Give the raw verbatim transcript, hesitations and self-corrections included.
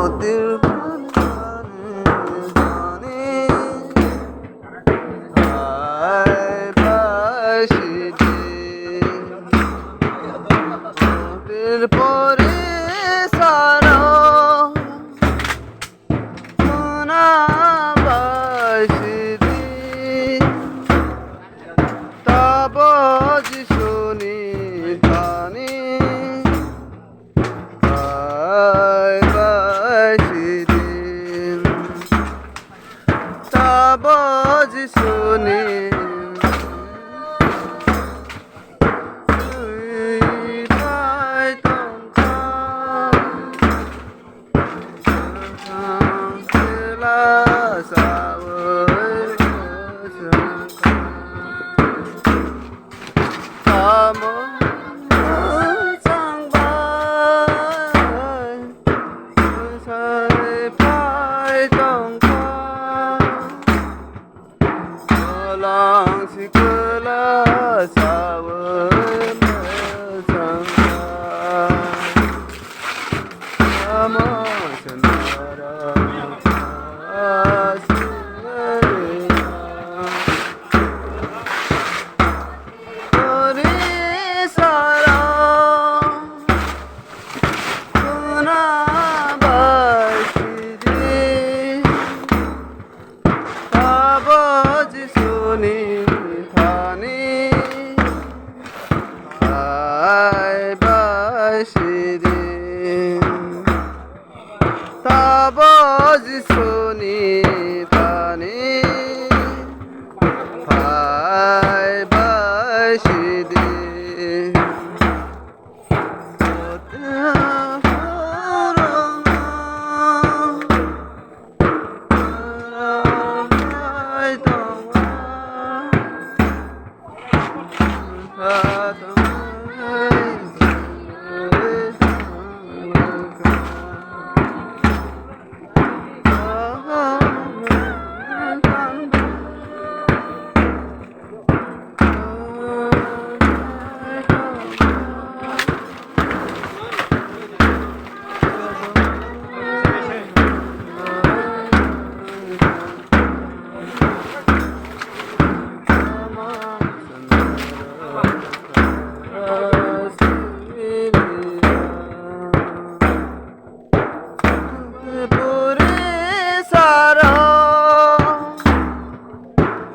Motir pani pani hai bai sidi. Motir pore saro muna bai sidi. Tabo Jisuni thani hai bai sidi. Tabo Jisuni twi bai tongkha. Sela sawi sangkha. Tamo changbai sai pai tongkha. Kolang sikula sawi sangkha. Tamo senara aswina. Tori sara kuna bai sidi. Tabo Jisuni thani hai bai sidi. Tabo Jisuni